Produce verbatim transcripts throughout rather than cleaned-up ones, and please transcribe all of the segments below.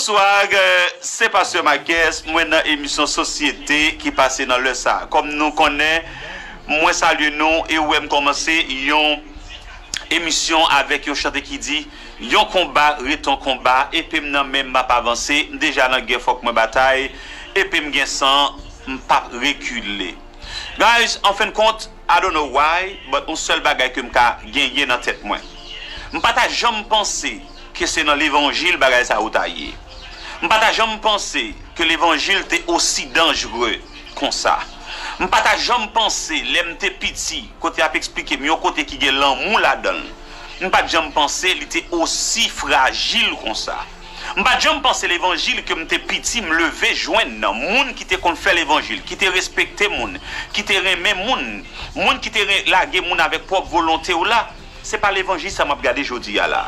Bonsoir, euh, se Pastè Marques, mwen nan emisyon Sosyete ki pase nan lè sa. Kòm nou konnen, mwen salye nou e ou wè m kòmanse yon emisyon avèk yon chante ki di, yon konba ret yon konba, epe m nan men m, m ap avanse, m deja nan gè, fòk mwen batay, epe m gen san, m p ap rekile. Guys, an fen de kont, I don't know why, but yon sèl bagay ke m ka genyen nan tèt mwen. M pa ta janm panse ke se nan levanjil bagay sa yo ta ye. M pa ta janm panse ke levanjil te osi danjre konsa. M pa ta janm panse, lè m te piti, kote y ap eksplike m yon kote ki gen lanmou ladan l, m pa t janm panse li te osi frajil konsa. M pa t janm panse levanjil ke m te piti, m leve jwenn nan, moun ki te konn fè levanjil, ki te respekte moun, ki te renmen moun, moun ki te re-, lage moun avèk pwòp volonte w la, se pa levanjil sa m ap gade jodi a la.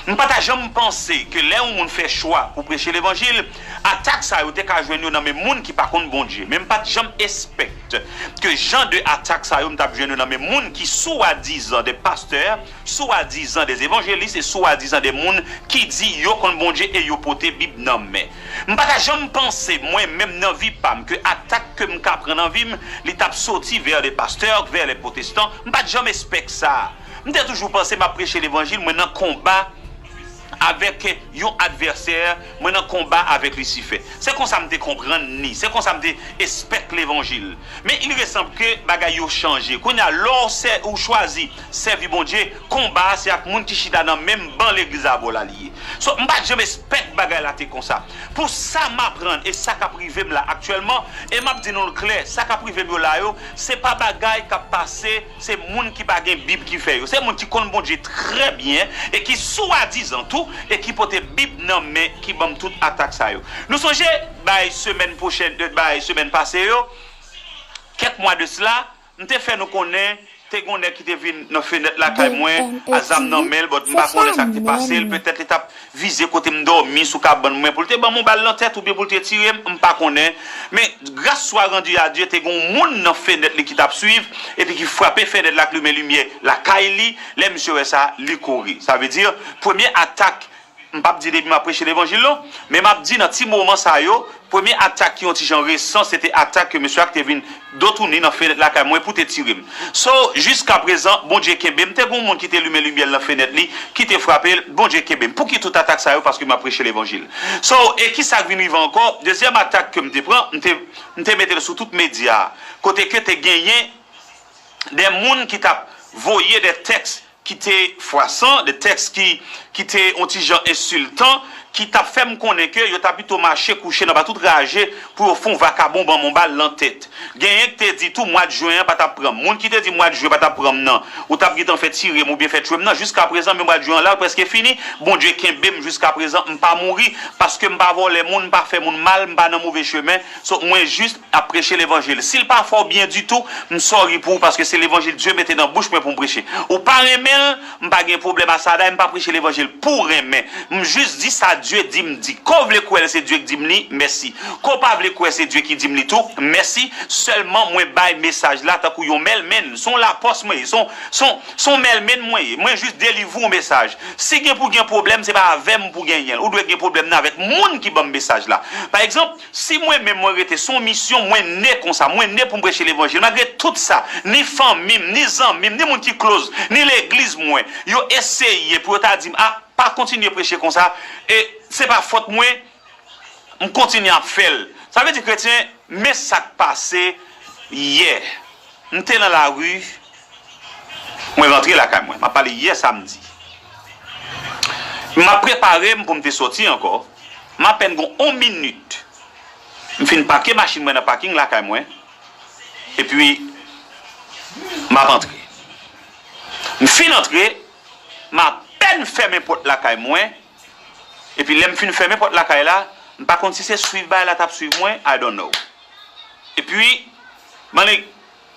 M pa ta janm panse ke lè yon moun fè chwa pou preche levanjil, atak sa yo te ka jwenn yo nan men moun ki pa konn Bondye. Men m pa t janm espèk ke jan de atak sa yo m t ap jwenn yo nan men moun ki swadizan de pastè, swadizan de evanjelis e swadizan de moun ki di yo konn Bondye e yo pote Bib nan men. M pa ta janm panse, mwen menm nan vi pa m, ke atak ke m ka pran nan vi m, li t ap soti vè de pastè, vè de pwotestan. M pa t janm espèk sa. M te toujou panse m ap preche levanjil, mwen nan konba avèk yon advèsè, mwen nan konba avèk Lisifè. Se konsa m te konprann ni, se konsa m te espèk levanjil. Men il ressanble ke bagay yo chanje. Kounye a, lè w sè-, ou chwazi sèvi Bondye, konba a se ak moun ki chita nan menm ban legliz avè w la li ye. So, m pa t janm espèk bagay la te konsa. Pou sa m aprann e sa k ap rive m la aktyèlman, e m ap di nou l klè, sa k ap rive m yo la yo, se pa bagay k ap pase, se moun ki pa gen Bib ki fè yo. Se moun ki konn Bondye trè byen e ki swadizan tou e ki pote Bib nan men ki ban m tout atak sa yo. Nou sonje, bay semèn pwochèn, bay semèn pase yo, kèk mwa de sila, m te fè nou konnen, te gen yon nèg ki te vin nan fenèt lakay mwen, a zam nan men l, but m pa konnen sa k te pase l, petèt li t ap vize kote m dòmi sou kabann mwen, pou l te ban m yon bal nan tèt oubyen pou l te tire m, m pa konnen. Men, gras swa randi a Dye, te gen yon moun nan fenèt li ki t ap swiv, epi ki frape fenèt la ak limen limyè lakay li. Lè misye wè sa, li kouri. Sa vle di, premye atak, m p ap di depi m ap preche levanjil non, men m ap di nan ti moman sa yo, premye atak ki yon ti jan resan, se te atak ke mesye a ki te vin do touni nan fenèt lakay mwen pou te tire m. So, jiskaprezan, Bondye kenbe m. Te gen yon moun ki te limen limyè l nan fenèt li, ki te frape l, Bondye kenbe m. Pouki tout atak sa yo? Paske m ap preche levanjil. So, e ki sa k vin rive ankò? Dezyèm atak ke m te pran, m te, m te mete l sou tout medya, kote ke te genyen de moun ki t ap voye de tèks ki te fwasan, de tèks ki, ki te yon ti jan ensiltan, ki t ap fè m konnen ke yo ta pito mache kouche nan ba tout raje pou yo fè yon vakabon ban m yon bal nan tèt. Genyen ki te di tou mwa jen an pa t ap pran m. Moun ki te di mwa jen pa t ap pran m nan, ou t ap gentan fè tire m oubyen fè tchwe m nan. Jiskaprezan, men mwa jen an la, l prèske fini. Bondye kenbe m jiskaprezan, m pa mouri, paske m pa vòlè moun, m pa fè moun mal, m pa nan move chemen. So, mwen jis ap preche levanjil. Si l pa fè w byen ditou, m sorry pou ou, paske se levanjil Dye mete nan bouch mwen pou m preche. Ou pa renmen l, m pa gen pwoblèm a sa, dayè m pa preche levanjil pou renmen. M jis di sa Dye di m di. Ke w vle kwè l se Dye k di m li, mèsi. Ke w pa vle kwè se Dye ki di m li tou, mèsi. Sèlman mwen bay mesaj la tankou yon mailman. Se yon lapòs mwen ye, se yon, se yon, se yon mailman mwen ye. Mwen jis delivre yon mesaj. Si gen pou gen pwoblèm, se pa avè m pou genyen l. Ou dwe gen pwoblèm nan avèk moun ki ban m mesaj la. Pa egzanp, si mwen menm mwen rete sou yon misyon, mwen ne konsa, mwen ne pou m preche levanjil, malgre tout sa, ni fanmi m, ni zanmi m, ni moun ki close, ni legliz mwen, yo eseye pou yo ta di m, a, pa kontinye preche konsa, e se pa fòt mwen, m kontinye ap fè l. Sa vle di, kretyen, men sa k pase yè. M te nan lari, mwen rantre lakay mwen. M ap pale yè samdi. M ap prepare m pou m te soti ankò. M apèn gon yon minit. M fin pake machin mwen nan paking lakay mwen. Epi, m ap antre. M fin antre, m apèn fèmen pòt lakay mwen. Epi lè m fin fèmen pòt lakay la, m pa konn si se swiv bagay la t ap swiv mwen, I don't know. Epi, mande,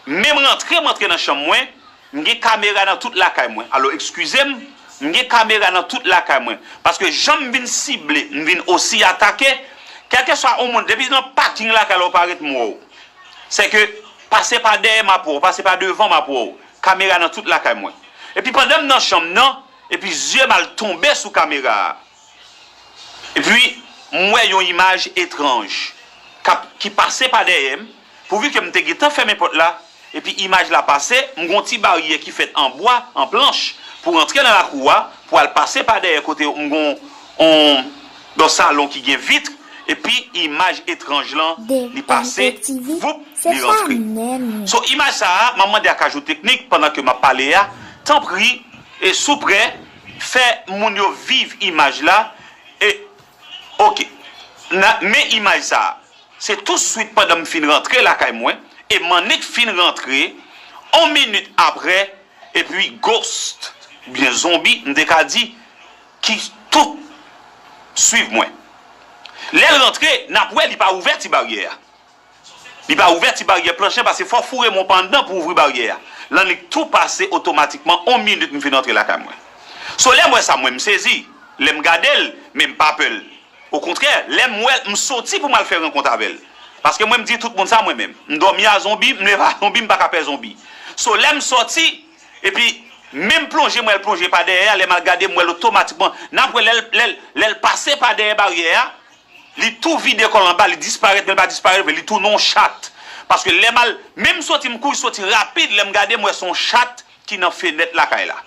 menm rantre m antre nan chanm mwen, m gen kamera nan tout lakay mwen. Alò, eskize m, m gen kamera nan tout lakay mwen. Paske jan m vin sible, m vin osi atake, kèlkeswa yon moun, depi nan paking lakay la ou parèt m wè w. Sèke, pase pa dèyè m ap wè w, pase pa devan m ap wè w. Kamera nan tout lakay mwen. Epi pandan m nan chanm nan, epi zye m al tonbe sou kamera a. Epi, M wè yon imaj etranj k ap, ki pase pa dèyè m, pouvi ke m te gentan fèmen pòt la, epi imaj la pase, m gen yon ti baryè ki fèt an bwa, an planch, pou rantre nan lakou a, pou al pase pa dèyè kote m gen yon, yon salon ki gen vit, epi imaj etranj lan, li pase, voup, li rantre. So, imaj sa a, m ap mande ak Ajout Teknik, pandan ke m ap pale a, tanpri, e souprè, fè moun yo viv imaj la, e, oke. Na, men imaj sa a. Se touswit pandan m fin rantre lakay mwen, e m annik fin rantre, yon minit apre, epi ghost, oubyen zonbi, m te ka di, ki tou swiv mwen. Lè l rantre, n ap wè li pa ouvè ti baryè a. Li pa ouvè ti baryè planch lan, paske fò w foure men w pa anndan pou w ouvri baryè a. L annik tou pase otomatikman, yon minit m fin rantre lakay mwen. So, lè m wè sa, mwen, m sezi. Lè m gade l, men m pa pè l. Okontrè, lè m wè l, m soti pou m al fè rankont avè l. Paske mwen, m di tout moun sa, mwen menm. M dòmi a zonbi, m leve a zonbi, m pa ka pè zonbi. So, lè m soti, epi menm plonje, m wè l plonje pa dèyè a, lè m al gade, m wè l otomatikman. N ap wè lè l, lè l, lè l pase pa dèyè baryè a, li tou vide kò l anba, li disparèt, men li pa disparèt vre, li tounen yon chat. Paske lè m al, menm soti, m kouri soti rapid, lè m gade, m wè se yon chat ki nan fenèt lakay la.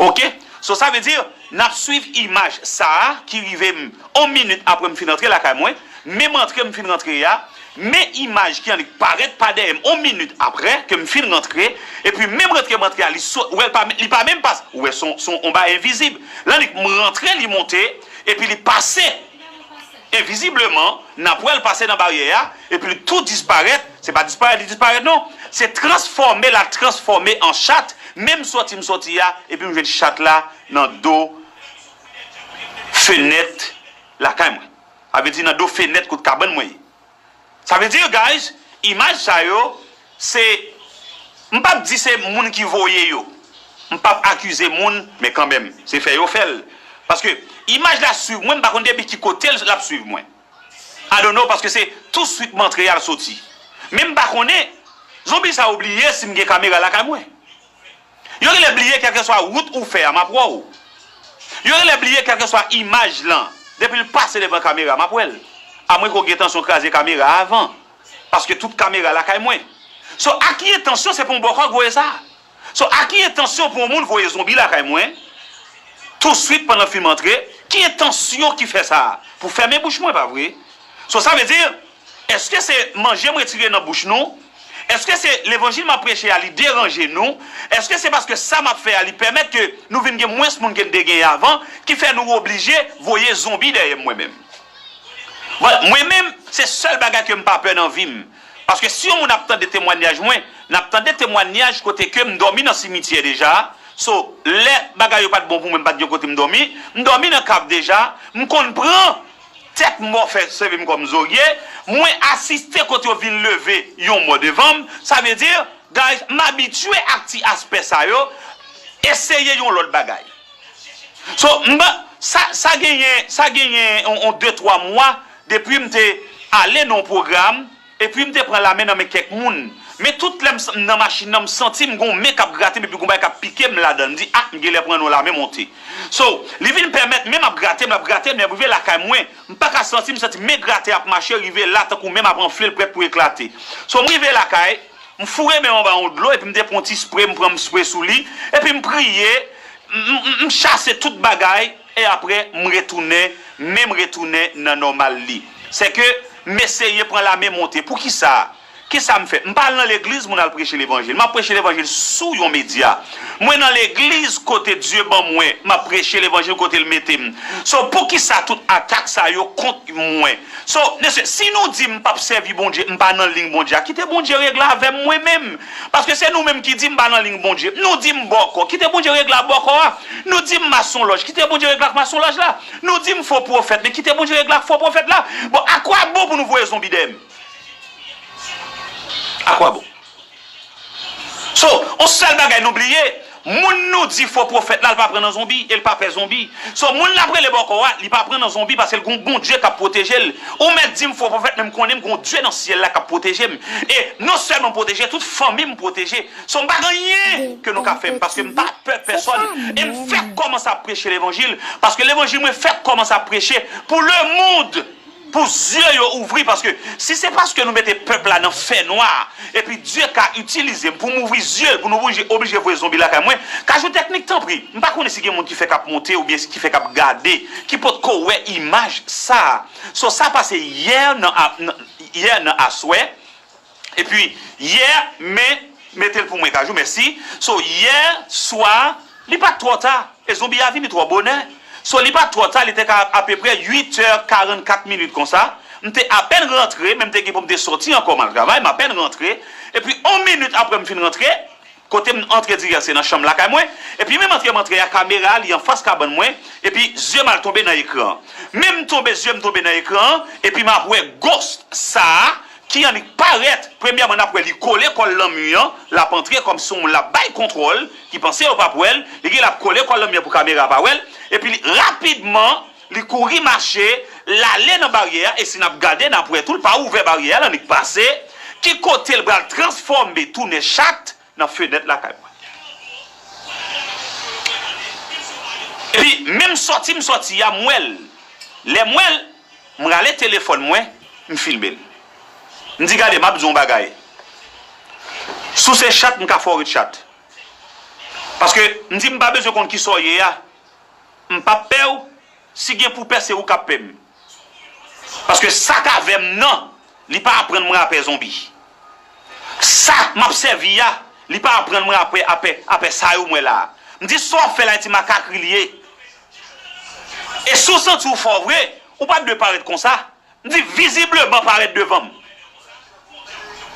Oke? So, sa vle di, n ap swiv imaj sa a ki rive m yon minit apre m fin rantre lakay mwen, menm rantre m fin rantre a, men imaj ki annik parèt pa dèyè m yon minit apre ke m fin rantre, epi menm rantre m rantre a, li so, wè, l pa, li pa menm pase, ou wè, se yon, se yon bagay envizib. L annik m rantre, li monte, epi li pase. Envizibleman, n ap wè l pase nan baryè a, epi li tou disparèt, se pa disparèt, li disparèt non, se transfòme, l al transfòme an chat, menm sòti m sòti a, epi m jwenn chat la nan do fenèt lakay mwen. Sa vle di nan do fenèt kot kabann mwen ye. Sa vle di, guys, imaj sa yo, se, m p ap di se moun ki voye yo. M p ap akize moun, men kanmenm, se fè yo fè l. Paske imaj la swiv mwen, m pa konn depi ki kote l ap swiv mwen. I don't know, paske se touswit m antre al soti. Men m pa konnen, zonbi sa yo bliye si m gen kamera lakay mwen. Yo genlè bliye kèlkeswa wout ou fè a, m ap wè w. Yo genlè bliye kèlkeswa imaj lan. Depi l pase devan kamera, m ap wè l. Amwenke w gen entansyon kraze kamera a avan. Paske tout kamera lakay mwen. So, a ki entansyon se pou yon bòkò k voye sa? So, a ki entansyon pou yon moun voye zonbi lakay mwen? Touswit pandan fim antre, ki entansyon ki fè sa? Pou fèmen bouch mwen, pa vre? So, sa vle di, èske se manje m retire nan bouch nou? Èske se levanjil m ap preche a li deranje nou? Èske se paske sa m ap fè a li pèmèt ke nou vin gen mwens moun ke n te genyen avan, ki fè nou oblije voye zonbi dèyè m mwen menm? Bon, mwen menm, se sèl bagay ke m pa pè nan vi m. Paske si yon moun ap tande temwanyaj mwen, n ap tande temwanyaj kote ke m dòmi nan simityè deja. So, lè bagay yo pa t bon pou mwen, m pa t gen kote m dòmi, m dòmi nan kab deja, m konn pran tèt mò fè sèvi m kòm zorye, mwen asiste kote yo vin leve yon mò devan m, sa vle di, guys, m abitye ak ti aspè sa yo, eseye yon lòt bagay. So, m, sa, sa genyen, sa genyen yon, yon de twa mwa depi m te ale nan yon pwogram, epi m te pran lame nan men kèk moun. Men tout lè m s-, m nan machin nan, m santi m gen yon men k ap grate m, epi gen yon bagay k ap pike m ladan l. M di, a, m genlè pran yon lame monte. So, li vin pèmèt men m ap grate m, l ap grate m, lè m rive lakay mwen, m pa ka santi, m santi men grate ap mache, rive la, tankou men m ap anfle, l prèt pou eklate. So, m rive lakay, m foure men m anba yon dlo, epi m te pran yon ti spre, m pran m spre sou li, epi m priye, m, m, m, m chase tout bagay, e apre, m retounen, men m retounen nan nòmal li. Sèke, m eseye pran lame monte. Poukisa? Kisa m fè? M pa al nan legliz, moun al preche levanjil. M ap preche levanjil sou yon medya. Mwen nan legliz kote Dye ban mwen, m ap preche levanjil kote l mete m. So, poukisa tout atak sa yo kont mwen? So, mesye, si nou di m p ap sèvi Bondye, m pa nan liy Bondye a, kite Bondye regle avè m mwen menm. Paske se nou menm ki di m pa nan liy Bondye. Nou di m bòkò, kite Bondye regle ak bòkò a. Nou di m masonlòj, kite Bondye regle ak masonlòj la. Nou di m fo pwofèt, men kite Bondye regle ak fo pwofèt la. Bon, akwabon pou nou voye zonbi dèyè m? Akwabon? So, yon sèl bagay nou bliye, Moun nou di fo pwofèt la, l pa pran nan zonbi, e l pa pè zonbi. So, moun l ap rele bòkò a, li pa pran nan zonbi paske l gon Bondye k ap pwoteje l. Ou mèt di m fo pwofèt, men m konnen m gon Dye nan syèl la k ap pwoteje m. E non sèlman pwoteje, tout fanmi m pwoteje. So, m pa gen anyen ke nou ka fè m paske m pa pè pèsonn. E m fèk kòmanse ap preche levanjil paske levanjil mwen fèk kòmanse ap preche pou lemonn. Pou zye yo ouvri, paske si se paske nou mete pèp la nan fènwa, epi Dye ka itilize m pou m ouvri zye l, pou nou oblije, oblije voye zonbi lakay mwen, kajou teknik, tanpri, m pa konnen si gen moun ki fèk ap monte oubyen ki fèk ap gade, ki potko wè imaj sa a. So, sa pase yè nan, a- nan, yè nan aswè, epi yè, men, mete l pou mwen, kajou, mèsi. So, yè swa, li pa t twò ta. E zonbi a vini twò bonè. So, li pa t twò ta, li te ka apeprè uit è karannkat minit konsa. M te apèn rantre, men m te gen pou m te sòti ankò, m al travay, m apèn rantre. Epi, yon minit apre m fin rantre, kote m antre dirèk, se nan chanm lakay mwen. Epi, menm antre m antre a, kamera a, li anfas kabann mwen. Epi, zye m al tonbe nan ekran an. Men m tonbe, zye m tonbe nan ekran an, epi m ap wè ghost sa a, ki annik parèt. Premyèman, n ap wè li kole kò l nan mi an, l ap antre kòmsi yon moun l ap bay kontwòl, ki panse yo p ap wè l, li gen l ap kole kò l nan mi an pou kamera pa wè l, epi li, rapidman, li kouri mache, l ale nan baryè a, e si n ap gade, n ap wè tou, l pa ouvè baryè a, l annik pase, ki kote l pral transfòme, tounen chat nan fenèt lakay mwen. Epi, menm sòti m sòti a, m wè l. Lè m wè l, m rale telefòn mwen, m filme l. M di, "Gade, m ap di w yon bagay. Si w se chat, m ka fè w ret chat." Paske m di, "M pa bezwen konn kisa w ye a. M p ap pè w. Si gen pou pè, se ou k ap pè m." Paske sa k avè m nan, li pa aprann mwen apè zonbi. Sa m ap sèvi a, li pa aprann mwen apè, apè, apè sa yo m wè la a. M di, "Sa w ap fè la, e ti makakri l ye." E si w santi w fò vre, ou pa t dwe parèt konsa. M di, "Vizibleman, parèt devan m."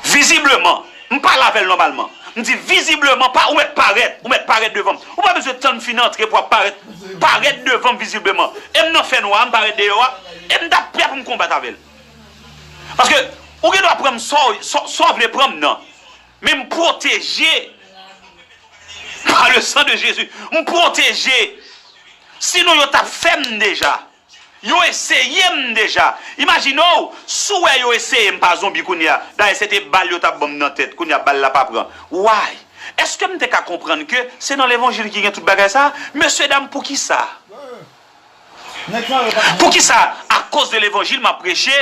Vizibleman, m pale avè l nòmalman. M di, "Vizibleman, pa, ou mèt parèt, ou mèt parèt devan m. Ou pa bezwen tann m fin antre pou w ap parèt, parèt devan m vizibleman." E m nan fènwa a, m parèt deyò a, e m t ap prè pou m konbat avè l. Paske, ou gen dwa pran m sa w, sa w, sa w vle pran m nan. Men m pwoteje pa le san de Jezi. M pwoteje. Sinon, yo t ap fè m deja. Yo eseye m deja. Imajine w, si w wè yo eseye m pa zonbi kounye a. Dayè, se te bal yo t ap ban m nan tèt. Kounye a, bal la pa pran. Why? Èske m te ka konprann ke se nan levanjil ki gen tout bagay sa a? Mesye dam, poukisa? Poukisa, akoz de levanjil m ap preche?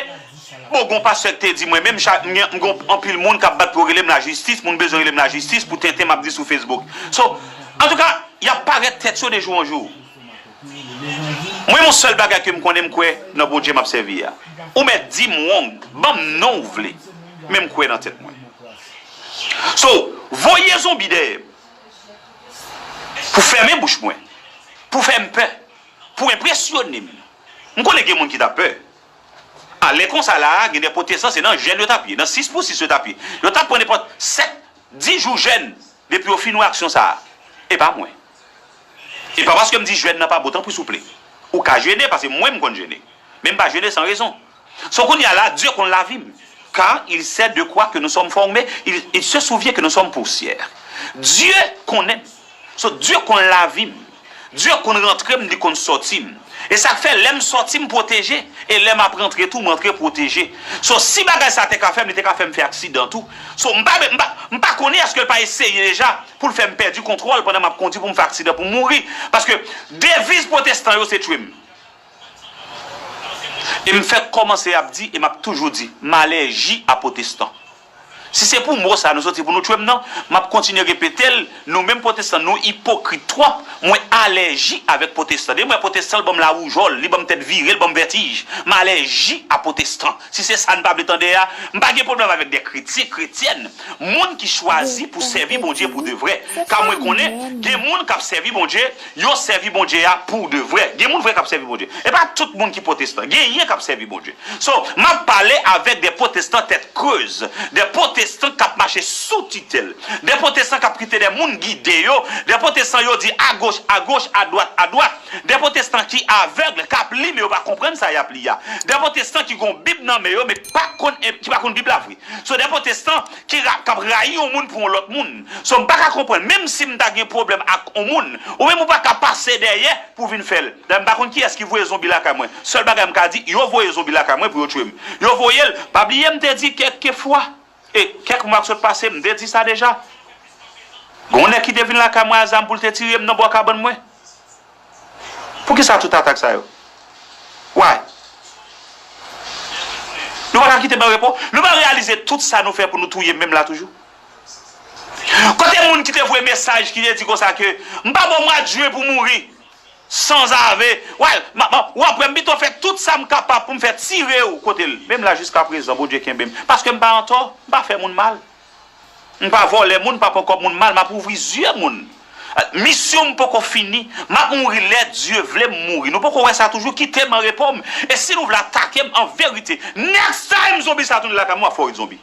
Bon, gon pastè k te di mwen, menm cha-, m gen, m gen anpil moun k ap bat pou yo rele m lajistis, moun bezwen rele m lajistis pou tenten m ap di sou Facebook. So, antouka, y ap parèt tèt yo de jou an jou. Mwen, yon sèl bagay ke m konnen, m kwè nan Bondye m ap sèvi a. Ou mèt di m wrong, ban m non ou vle, men m kwè nan tèt mwen. So, voye zonbi dèyè m pou fèmen bouch mwen, pou fè m pè, pou enpresyone m. M konnen gen moun ki t ap pè. A lè konsa la a, gen de pwotestan, se nan jèn yo t ap ye, nan sis pou sis yo t ap ye. Yo t ap pran nenpòt sèt, dis jou jèn, depi yo fin wè aksyon sa a. E pa mwen. E pa paske m di jèn nan pa bon, tanpri souple. Ou ka jene, paske mwen m konn jene. Men m pa jene san rezon. So kounye a la, Dye konn lavi m. Car il sait de quoi que nous sommes formés, il, il se souvient que nous sommes poussière. Dye konnen m. So, Dye konn lavi m. Dye konn rantre m, li konn sòti m. E sa k fè, lè m sòti, m pwoteje. E lè m ap rantre tou, m rantre pwoteje. So, si bagay sa te ka fè m, li te ka fè m fè aksidan tou. So, m pa, m pa, m pa konnen èske l pa eseye deja pou l fè m pèdi kontwòl pandan m ap kondi pou m fè aksidan, pou m mouri. Paske deviz pwotestan yo, se tchwe m. E m fèk kòmanse ap di, e m ap toujou di, m alèji a pwotestan. Si se pou mo sa a nou soti pou nou tchwe m nan, m ap kontinye repete l, nou menm pwotestan, nou ipokrit twòp, mwen alèji avèk pwotestan. Depi m wè pwotestan, l ban m lawoujòl, li ban m tèt vire, l ban m vètij. M alèji a pwotestan. Si se sa n pa vle tande a, m pa gen pwoblèm avèk de kretyen, kretyèn, moun ki chwazi pou sèvi Bondye pou de vrè. Ka mwen konnen, gen moun k ap sèvi Bondye, yo sèvi Bondye a pou de vrè. Gen moun vre k ap sèvi Bondye. E pa tout moun ki pwotestan. Genyen k ap sèvi Bondye. So, m ap pale avèk de pwotestan tèt krez, de pwote- pwotestan k ap mache sou titèl, de pwotestan k ap kite de moun gide yo, de pwotestan yo di agoch, agoch, adwat, adwat, de pwotestan ki avèg, k ap li, men yo pa konprann sa y ap li a, de pwotestan ki gon Bib nan men yo, men pa konn, ki pa konn Bib la vre. So, de pwotestan ki ra-, k ap rayi yon moun pou yon lòt moun. So, m pa ka konprann, menm si m ta gen pwoblèm ak yon moun, ou menm ou pa ka pase dèyè pou w vin fè l. Dayè, m pa konn kiyès ki voye zonbi lakay mwen. Sèl bagay m ka di, yo voye zonbi lakay mwen pou yo tchwe m. Yo voye l. Pa bliye m te di kèk fwa, e kèk mwa k sot pase, m te di sa deja. Gon nèg ki te vin lakay mwen a zam pou l te tire m nan bò kabann mwen. Poukisa tout atak sa yo? Why? Nou pa ka kite m an repo? Nou pa reyalize tout sa nou fè pou nou touye m menm la toujou? Kote moun ki te voye mesaj ki te di konsa ke m pa ba w mwa jen pou mouri? Sanzave. Why? Ma, ma, w ap wè m pito fè tout sa m kapab pou m fè tire w kote l. Menm la jiska prezan, Bondye kenbe m. Paske m pa antò, m pa fè moun mal. M pa vòlè moun, m pa pran kòb moun mal, m ap ouvri zye moun. Misyon m poko fini, m ap mouri lè Dye vle m mouri. Nou poko wè sa toujou, kite m an repo m. E si nou vle atake m an verite, next time zonbi sa tounen lakay mwen, w ap fè w ri zonbi.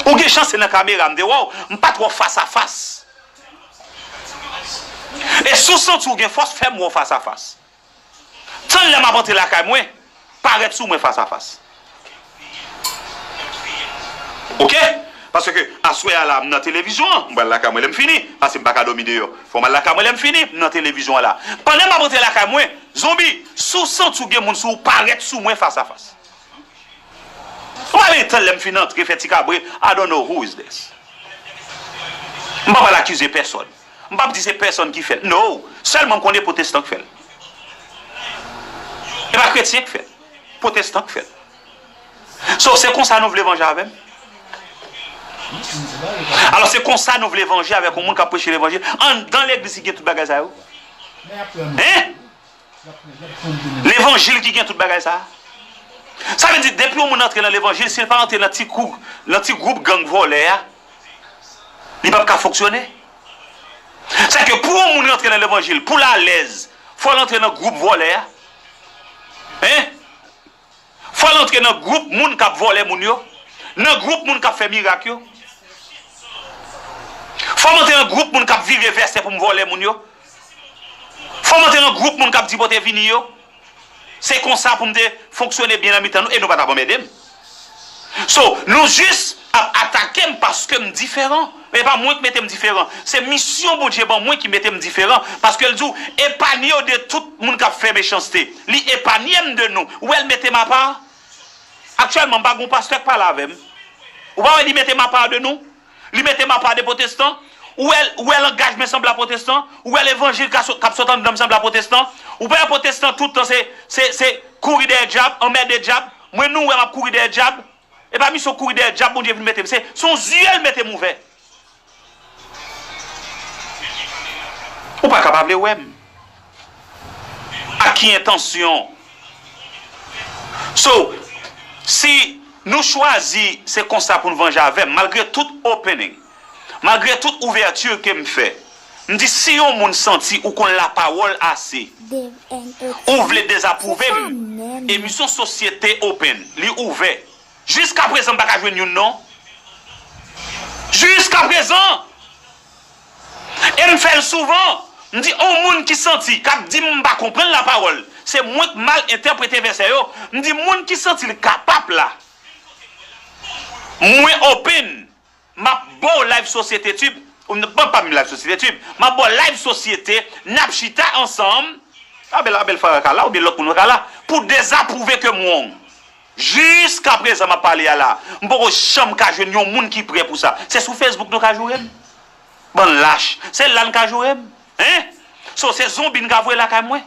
Ou gen chans se nan kamera m te wè w, m pa t wè w fas a fas. E si w santi w gen fòs, fè m wè w fas a fas. Tann lè m ap antre lakay mwen, parèt sou mwen fas a fas. Oke? Paske aswè a la, m nan televizyon an, m pral lakay mwen lè m fini, paske m pa ka dòmi deyò. Fò m al lakay mwen lè m fini, m nan televizyon an la. Pandan m ap antre lakay mwen, zonbi, si w santi w gen moun sou ou, parèt sou mwen fas a fas. Ou pa vin tann lè m fin antre fè ti kabre, I don't know who is this. M pa pral akize pèsòn. M p ap di se pèsòn ki fè l. No. Sèlman m konnen pwotestan k fè l. E pa kretyen k fè l. Pwotestan k fè l. So, se konsa nou vle vanje avè m? Alò, se konsa nou vle vanje avèk yon moun k ap preche levanjil anndan legliz ki gen tout bagay sa yo? Hein? Levanjil ki gen tout bagay sa a. Sa vle di, depi yon moun antre nan levanjil, si l pa antre nan ti kou, nan ti gwoup gang vòlè a, li p ap ka fonksyone. Sèke pou yon moun rantre nan levanjil, pou l alèz, fò l antre nan gwoup vòlè a. Hein? Fò l antre nan gwoup moun k ap vòlè moun yo, nan gwoup moun k ap fè mirak yo. Fò m antre nan gwoup moun k ap vire vèsè pou m vòlè moun yo. Fò m antre nan gwoup moun k ap di pote vini yo. Se konsa pou m te fonksyone byen nan mitan nou e nou pa t ap anmède m. So, nou jis ap atake m paske m diferan. Men e pa mwen k mete m diferan. Se misyon Bondye ban mwen ki mete m diferan. Paske l di w, epanye w de tout moun k ap fè mechanste. Li epanye m de nou. Ou wè l mete m apa? Aktyèlman, m pa gen yon pastè k pale avè m. Ou pa wè li mete m apa de nou? Li mete m apa de pwotestan? Ou wè, ou wè langaj mwen sanble a pwotestan? Ou wè levanjil k ap sot anndan m sanble a pwotestan? Ou pa wè pwotestan tout tan se, se, se kouri dèyè dyab, anmède dyab? Mwen nou wè m ap kouri dèyè dyab? E pa misyon kouri dèyè dyab Bondye vin mete m. Se, se yon zye l mete m ouvè. Ou pa ka pa vle wè m. Ak ki entansyon? So, si nou chwazi se konsa pou n vanje avè m, malgre tout opening, malgre tout ouvèti ke m fè, m di si yon moun santi ou konn lapawòl ase, ou vle dezapwouve m, emisyon Sosyete Open, li ouvè. Jiska prezan, m pa ka jwenn youn non. Jiska prezan! E m fè l souvan. M di, on moun ki santi, k ap di m m pa konprann lapawòl, se mwen k mal entèprete vèsè yo. M di, moun ki santi l kapab la, mwen open. M ap ba w live Sosyete Tube. Ou n-, bon, pa menm live Sosyete Tube. M ap ba w live Sosyete, n ap chita ansanm. Abel, Abel Farah ka la, oubyen lòt moun yo ka la, pou dezapwouve ke m wrong. Jiska prezan, m ap pale a la, m poko janm ka jwenn yon moun ki prè pou sa. Se sou Facebook nou ka joure m? Bann lach. Se la n ka joure m? Hein? So, se zonbi n ka voye lakay mwen?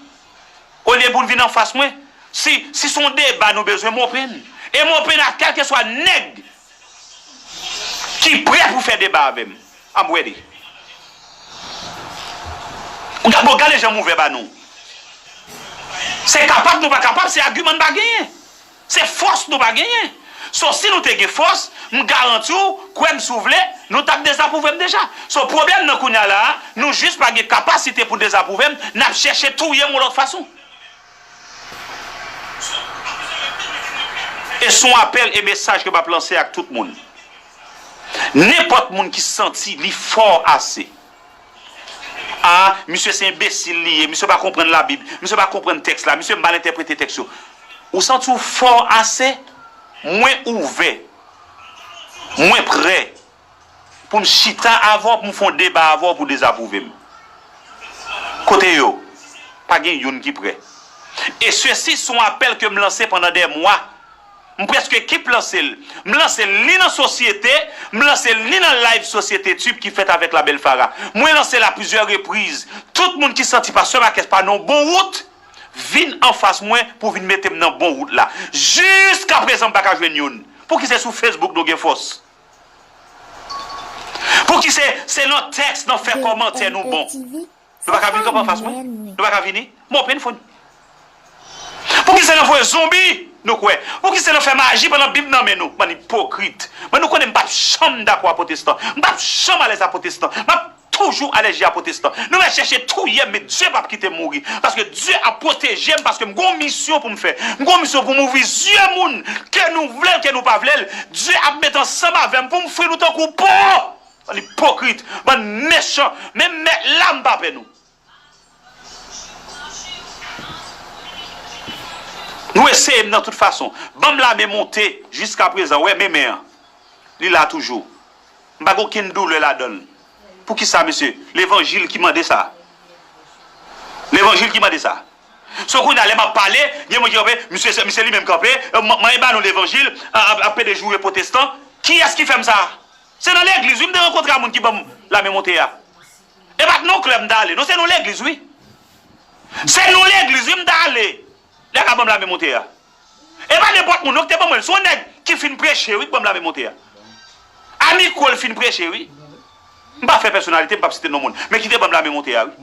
Olye pou n vin anfas mwen? Si, si se yon deba nou bezwen, m open. E m open a kèlkeswa nèg ki prè pou fè deba avè m. I'm ready. Bon, gade jan m ouvè ba nou. Se kapab nou pa kapab, se agiman n pa genyen. Se fòs nou pa genyen. So, si nou te gen fòs, m garanti w, kwè m si w vle, nou t ap dezapwouve m deja. So, pwoblèm nan kounye a la a, nou jis pa gen kapasite pou dezapwouve m, n ap chèche touye m yon lòt fason. E se yon apèl e mesaj ke m ap lanse ak tout moun. Nenpòt moun ki santi li fò ase. A, misye se enbesil li ye, misye pa konprann Labib, misye pa konprann tèks la, misye mal entèprete tèks yo. Ou santi w fò ase? Mwen ouvè, mwen prè pou m chita avè w, pou m fè yon deba avè w, pou w dezapwouve m. Kote yo? Pa gen youn ki prè. E sesi se yon apèl ke m lanse pandan dè mwa. M prèske kip lanse l. M lanse l ni nan sosyete, m lanse l ni nan live Sosyete Tube ki fèt avèk La Belle Farah. Mwen lanse l a plizyè repriz. Tout moun ki santi Pastè Marques pa nan bon wout, vin anfas mwen pou vin mete m nan bon wout la. Jiskaprezan m pa ka jwenn youn. Pouki se sou Facebook nou gen fòs? Pouki se, se nan tèks, nan fè kòmantè nou bon? Nou pa ka vin kanpe anfas mwen? Nou pa ka vini? M open for you. Pouki se nan voye zonbi nou kwè? Pouki se nan fè maji pandan Bib nan men nou? Bann ipokrit. Mwen, nou konnen m p ap janm dakò a pwotestan. M p ap janm alèz a pwotestan. M ap toujou alèji a pwotestan. Nou mèt chèche touye m, men Dye p ap kite m mouri. Paske Dye ap pwoteje m, paske m gon misyon pou m fè. M gon misyon pou m ouvri zye moun, ke nou vle l, ke nou pa vle l. Dye ap met ansanm avè m pou m fri nou tankou po. Bann ipokrit, bann mechan, menm mèt la m pa pè nou. Nou eseye m nan tout fason. Ban m lame monte jiskaprezan, w wè men men an. Li la toujou. M pa gen okenn doulè ladan l. Poukisa, mesye? Levanjil ki mande sa. Levanjil ki mande sa. So kounye a, lè m ap pale, gen moun ki kanpe, misye, misye li menm kanpe, m, m, mwen ba nou levanjil, ap, ap, ap pede joure pwotestan. Kiyès ki fè m sa? Se nan legliz, wi, m te rankontre a moun ki ban m lame monte a. E pa t nan klèb m t ale, non, se nan legliz, wi. Se nan legliz, wi, m t ale. Lè y a ban m lame monte a. E pa nenpòt moun, non, ki te ban mwen l. Se yon nèg ki fin preche, wi, ki ban m lame monte a. A mikwo l fin preche, wi. M pa fè pèsonalite, m p ap site non moun. Men ki te ban m lame monte a, wi.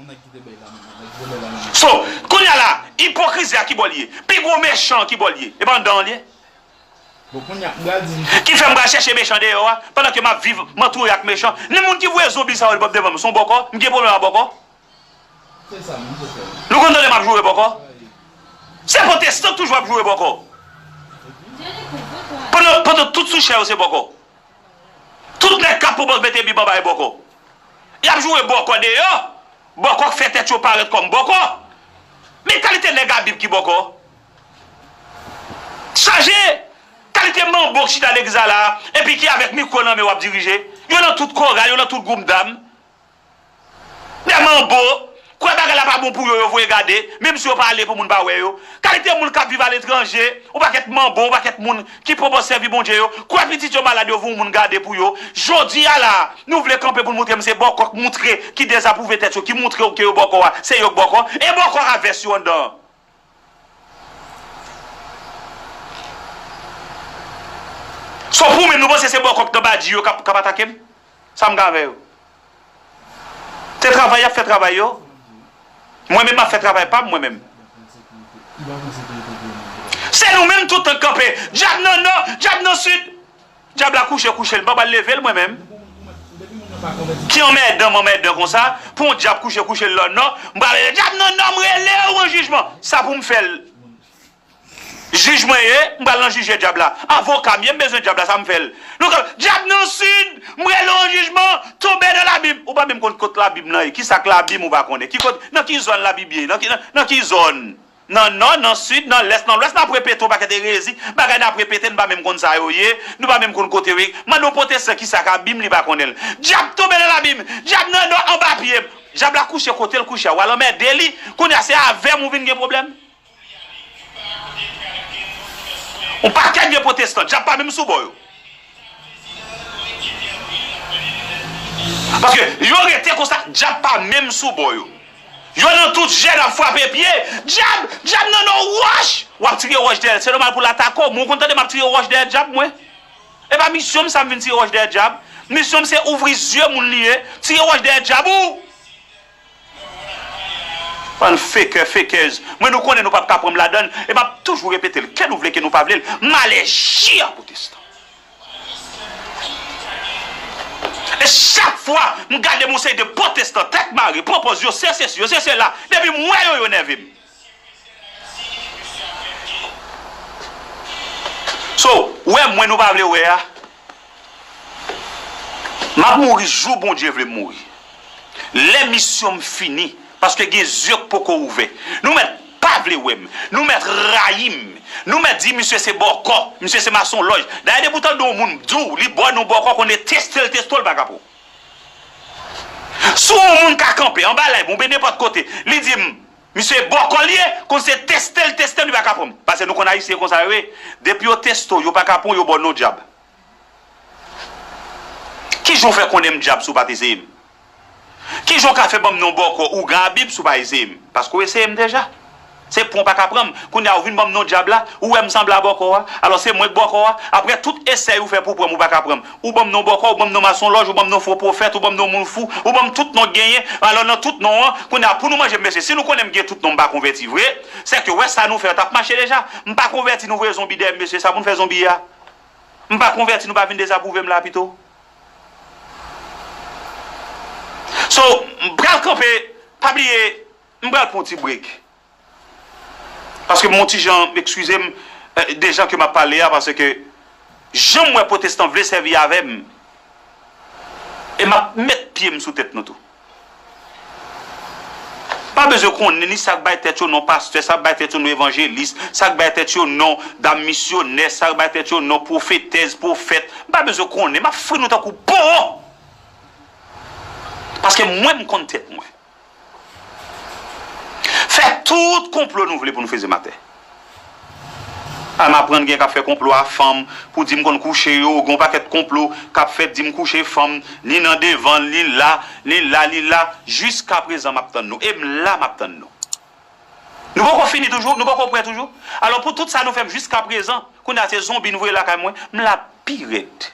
So, kounye a la, ipokrizi a ki bò l ye? Pi gwo mechan ki bò l ye? E pa anndan an l ye? Bon, kounye a, m pral di m. Ki fè m pral chèche mechan deyò a, pandan ke m ap viv, m antoure ak mechan. Ni moun ki voye zonbi sa yo, li p ap devan m. Se yon bòkò? M gen pwoblèm ak bòkò? Se sa menm, se sa. Nou konn tande m ap joure bòkò? Wi. Se pwotestan k toujou ap joure bòkò. Pandan, pandan tout sou chè yo se bòkò. Tout nèg k ap pwopòz mete Bib anba e bòkò. Y ap joure bòkò deyò. Bòkò k fè tèt yo parèt kòm bòkò. Men kalite nèg a Bib ki bòkò. Chanje! Kalite manbo k chita legliz la la, epi ki avèk mikwo nan men w ap dirije. Yo nan tout koral, yo nan tout gwoup dam. Dè manbo, kwè bagay la pa bon pou yo, yo voye gade, menm si yo pale pou moun pa wè yo. Kalite moun k ap viv aletranje, yon pakèt manbo, yon pakèt moun ki poko sèvi Bondye yo, kwè pitit yo malad, yo voye yon moun gade pou yo. Jodi a la, nou vle kanpe pou n moutre m se bòkò k moutre, ki dezapwouve tèt yo, ki moutre w ke yo bòkò a, se yo k bòkò. E bòkò a vès yo anndan an. So pou menm nou panse se bòkò k nan badi yo k ap, k ap atake m? Sa m gen avè yo? Se travay y ap fè travay yo. Mwen menm m ap fè travay pa m mwen menm. Se nou menm tout tan k kanpe. Dyab nan nò, dyab nan sid. Dyab la kouche kouche l, m pa pral leve l mwen menm. Ki anmèdan m anmèdan konsa, pou yon dyab kouche kouche l nan nò, m pral rele dyab nan nò, m rele w an jijman. Sa pou m fè l. Jij mwen ye, m pral nan jije dyab la. Avoka m ye, m bezwen dyab la, sa m fè l. Nou ka, dyab nan sid, m rele w an jijman, tonbe nan labim. Ou pa menm konn kot labim nan ye. Kisa k labim ou pa konnen? Ki kot, nan ki zòn labim ye? Nan ki, nan, nan ki zòn? Nan nò, nan sid, nan lès, nan lwès, n ap repete yon pakèt erezi, bagay n ap repete, n pa menm konn sa yo ye, nou pa menm konn kote yo ye. Mande yon pwotestan kisa k abim, li pa konnen l. Dyab tonbe nan labim, dyab nan nò, anba pye m. Dyab la kouche kote l kouche a, w al anmède li, kounye a se avè m ou vin gen pwoblèm. Yon pakèt vye pwotestan, dyab pa menm sou bò yo. Paske yo rete konsa, dyab pa menm sou bò yo. Yo nan tout jèn ap frape pye. Dyab, dyab nan nan wòch. W ap tire wòch dèyè l. Se nòmal pou l atake w. Mwen, ou konn tande m ap tire wòch dèyè dyab, mwen? E pa misyon m sa m vin tire wòch dèyè dyab. Misyon m se ouvri zye moun li ye. Tire wòch dèyè dyab ou. Bann fakè, fakèz. Mwen, nou konnen nou p ap ka pran m ladan l. E m ap toujou repete l. Ke nou vle, ke nou pa vle l. M alèji a pwotestan. E chak fwa m gade yon seri de pwotestan, tèt mare, pran pòz yo, se sesi, yo se sela, depi m wè yo, yo nève m. Se So, wè mwen nou pa vle wè a. M ap mouri jou Bondye vle m mouri. Lè misyon m fini, paske gen zye k poko ouvè. Nou mèt pa vle wè m. Nou mèt rayi m. Nou mèt di misye se bòkò, misye se masonlòj. Dayè depi w tande yon moun di w li ba w non bòkò, konnen teste l, teste w, l pa ka pran w. Si yon moun ka kanpe anba live oubyen nenpòt kote, li di m, misye bòkò l ye, konn se teste l, teste l, li pa ka pran m. Paske nou konn Ayisyen konsa yo ye. Depi yo teste w, yo pa ka pran w, yo ba w non dyab. Kijan w fè konnen m dyab si w pa t eseye m? Kijan w ka fè ban m non bòkò ougan a Bib si w pa eseye m? Paske w eseye m deja. Se pran w pa ka pran m. Kounye a ou vin ban m non dyab la, ou wè m sanble a bòkò a. Alò se mwen k bòkò a. Apre tout esèy ou fè pou pran m, ou pa ka pran m. Ou ban m non bòkò, ou ban m non masonlòj, ou ban m non fo pwofèt, ou ban m non moun fou, ou ban m tout non k genyen. Alò nan tout non an, kounye a pou nou manje m mesye, si nou konnen m gen tout non m pa konvèti vre, sèke wè sa nou fè a t ap mache deja. M pa konvèti, nou voye zonbi dèyè m mesye, sa pou n fè zonbi a. M pa konvèti, nou pa vin dezapwouve m la pito. So, m pral kanpe, pa bliye, m pral pran yon ti break. Paske m yon ti jan, eskize m, eh, de jan ke m ap pale a, paske jan m wè pwotestan vle sèvi avè m, e m ap met pye m sou tèt nou tou. Pa bezwen konnen ni sa k bay tèt yo non pastè, sa k bay tèt yo non evanjelis, sa k bay tèt yo non dam misyonè, sa k bay tèt yo non pwofetèz, pwofèt. M pa bezwen konnen, m ap fri nou tankou powon. Paske mwen m konn tèt mwen. Fè tout konplo nou vle pou nou feze m atè. A m aprann gen k ap fè konplo a fanm pou di m konn kouche yo, gen yon pakèt konplo k ap fèt di m kouche fanm, ni nan devan l, ni la, ni la, ni la. Jiskaprezan m ap tann nou. E m la m ap tann nou. Nou poko fini toujou? Nou poko prè toujou? Alò pou tout sa nou fè m jiskaprezan, kounye a se zonbi n voye lakay mwen, m la pi rèd.